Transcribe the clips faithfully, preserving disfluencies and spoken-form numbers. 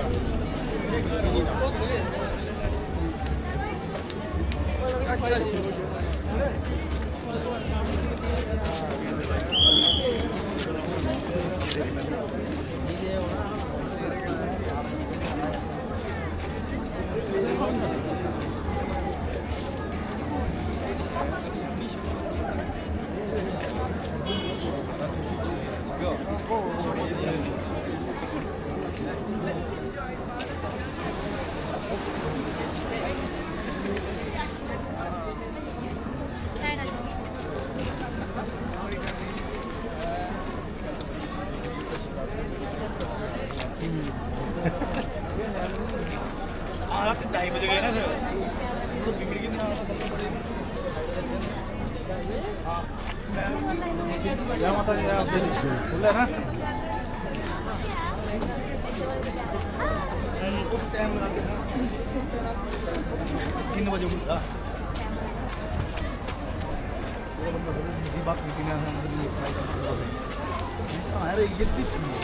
हाँ, रात ढाई बजे गए ना सर, मतलब बिगड़ के नहीं आना था। हाँ। जय माता दी, आप खुले ना? टाइम लगा के ना। तीन बजे उठा। ये बंदा जरूर से दीदी बात करती ना, हम लोग ये ट्राई करते सुबह से। हाँ, अरे, ये भी ठीक है।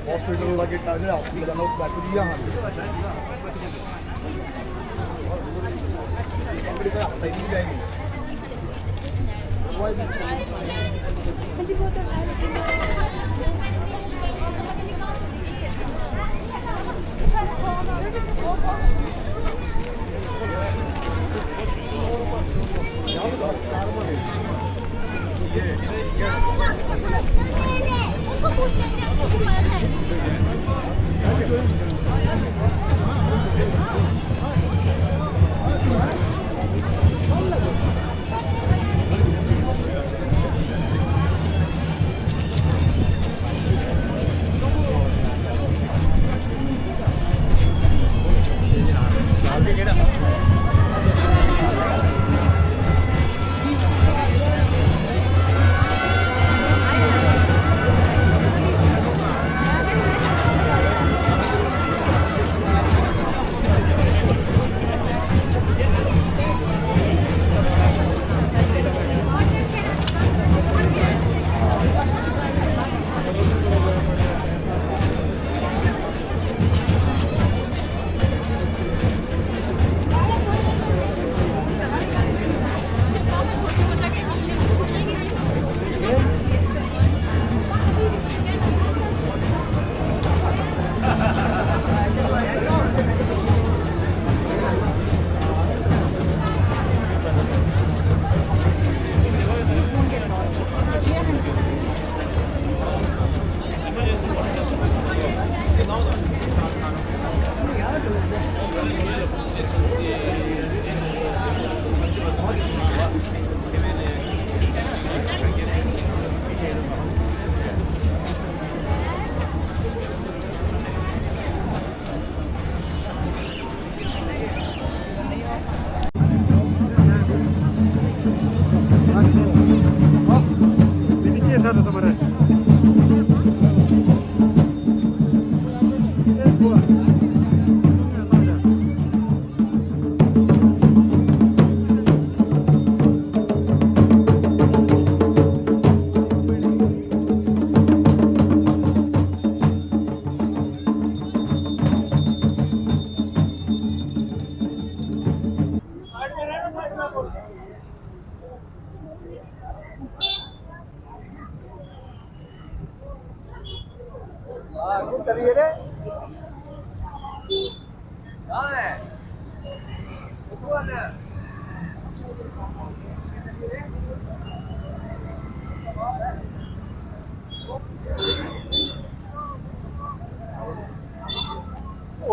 हॉस्पिटल लगे टागड़ा, हॉस्पिटल नोट बैक दिया।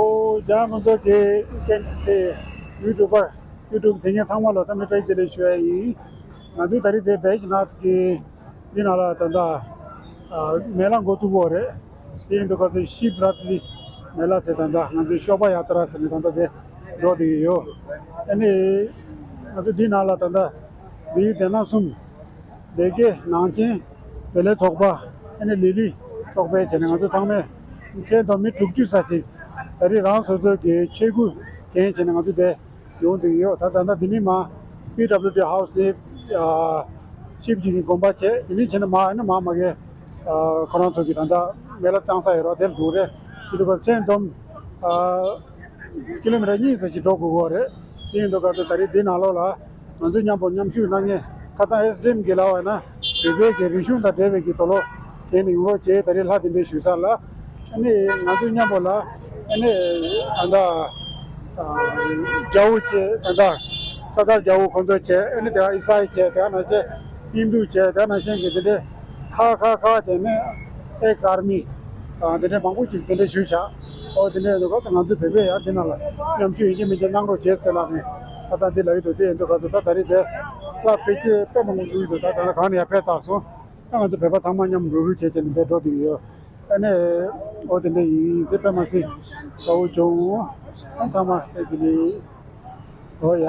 ཨོ། ཇ་མང་ཚོགས་ཀྱི་ཀན་དེ་ཡུ་ཊུབ་པར། ཡུ་ཊུབ་གཟིགས་མཁན་ཚང་མ་ལ་འཚམས་འདྲི་བཀྲ་ཤིས་བདེ་ལེགས་ཞུ་ཡ་ཡིན། ང་ཚོ་ད་རེས་དེ་བེ་ཇི་ནཱཐ་གི་འདི་ནང་ལ་ད་ལྟ་ཨ་མེ་ལ་འགོ་བཙུགས་ཡོད་རེད། དེ་ཡིན་དུས་ཁ་ཚོད་ཤིབ་ར་ཏི་མེ་ལ་ཟེར་ད་ལྟ་ང་ཚོའི་ཤོ་བྷ་ཡ་ཏྲ་ཟེར་ནས་ད་ལྟ་དེ་འགྲོ་བསྡད་ཀྱི་ཡོད། ཨ་ནི་ང་ཚོ་འདི་ནང་ལ་ད་ལྟ་བོད་ཡིག་སྡེ་ཚན་གསུམ། སྡེ་དགེ། ནང་ཆེན། བེ་ལེ་ཚོགས་པ། ཨ་ནི་ལི་ལི་ཚོགས་པའི་བྱས་ནས་ང་ཚོ་ཚང་མས་ཁྱེད་དང་མི་དྲུག་ཅུ་ཙམ་ཅིག་ད་རེས་རང་སོ་སོའི་གི་ཆས་གོས་གྱོན་བྱས་ནས་ང་ཚོ་དེ་ཡོང་བསྡད་ཡོད། ད་ད་ལྟ་འདི་ནས་མར་པི་ཌབ་ལིའུ་ཌི་ཧའུ་སི་ནས་ཤིབ་ཅིག་གི་དགོན་པ་བྱས། དེ་ནས་བྱས་ནས་མར་ཨ་ནི་མར་མ་གི་ཁོ་རང་ཚོ་གི་ད་ལྟ་མེ་ལ་བཏང་ས་ཡོད་རོགས་དེར་འགྲོ་རེད། དེ་འདུག་ག་སེང་སྡོམ་ཀི་ལོ་མི་ཊར་གཉིས་ཙམ་ཞིག་འགྲོ་དགོས་ཀྱི་རེད། དེ་ཡིན་དུས་སྐབས་དེ་ད་རེས་འདི་ནང་ལོགས་ལ་ང་ཚོ་མཉམ་པོ་མཉམ་ཞུགས་གནང་མཁན་ཁ་སང་ཨེ་སི་ཌི་ཨེམ་གྱིས་ལབ་པ་ཡིན་ན། བོད་པའི་གི་རིག་གཞུང་དང་འབྲེལ་བའི་གི་དུག་ལོག་གྱོན་ནས་ཡོང་རོགས་བྱེད། ད་རེས་ལྷ་དེ་འདྲའི་ཞུ་ས་ལ་ཨ་ནི་ང་ཚོ་མཉམ་པོ་ལ་ཨ་ནི་ད་ལྟ་རྒྱལ་པོ་བྱས། ད་ལྟ་ས་དར་རྒྱལ་པོ་ཁོང་ཚོ་བྱས། ཨ་ནི་དེ་ག་ཨི་སཱའི་བྱས། དེ་ག་ནང་བཞིན་ཧིན་དུ་བྱས། དེ་ག་ནང་བཞིན་གི་འདི་འདྲའི་ཁ་ཁ་ཁ་བྱས་ནས་ཨེག་སི་ཨར་མི་དང་འདི་འདྲའི་མང་པོ་ཅིག་འདི་འདྲའི་ཞུ་བཞག་ཨོ་དེ་འདྲའི་འདུག་ག་ང་ཚོ་བོད་པས་ཡང་འདི་ནང་ལ་མཉམ་ཞུགས་ཡིན་གཅིག་མིན་གཅིག་གནང་རོགས་བྱེད་ཟེར་ལབ་ནས་ད་ལྟ་འདི་ལ་ཡོད་དོ། དེ་ཡིན་དུས་ག་ཚོད་ད་ད་རེས་དེ་ལ་ཕལ་ཆེར་དཔེ་མང་པོ་བྱུང་ཡོད་དོ། ད་ད་ལྟ་གང་ནས་ཡར་ཕེབས་ཚར་སོང་། ད་ང་ཚོ་བོད་པ་ཚང་མ་མཉམ་རུབ་རུབ་བྱས་བྱས་ནས་འདིར་འགྲོ་བསྡད་ཡོད། ཨ་ནི་ཨོ་དེ་འདྲ་ཡིན། དེ་དཔེ་མ་སྲིད་དགའ་བོ་བྱུང་། ཨ་ཚང་མ་དཔེ་དེ་ནས་ཨོ་ཡ།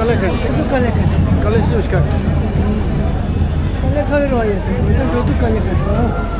काले खान। काले खान। काले से उसका। काले खान रहा है, तो दो तो काले खान।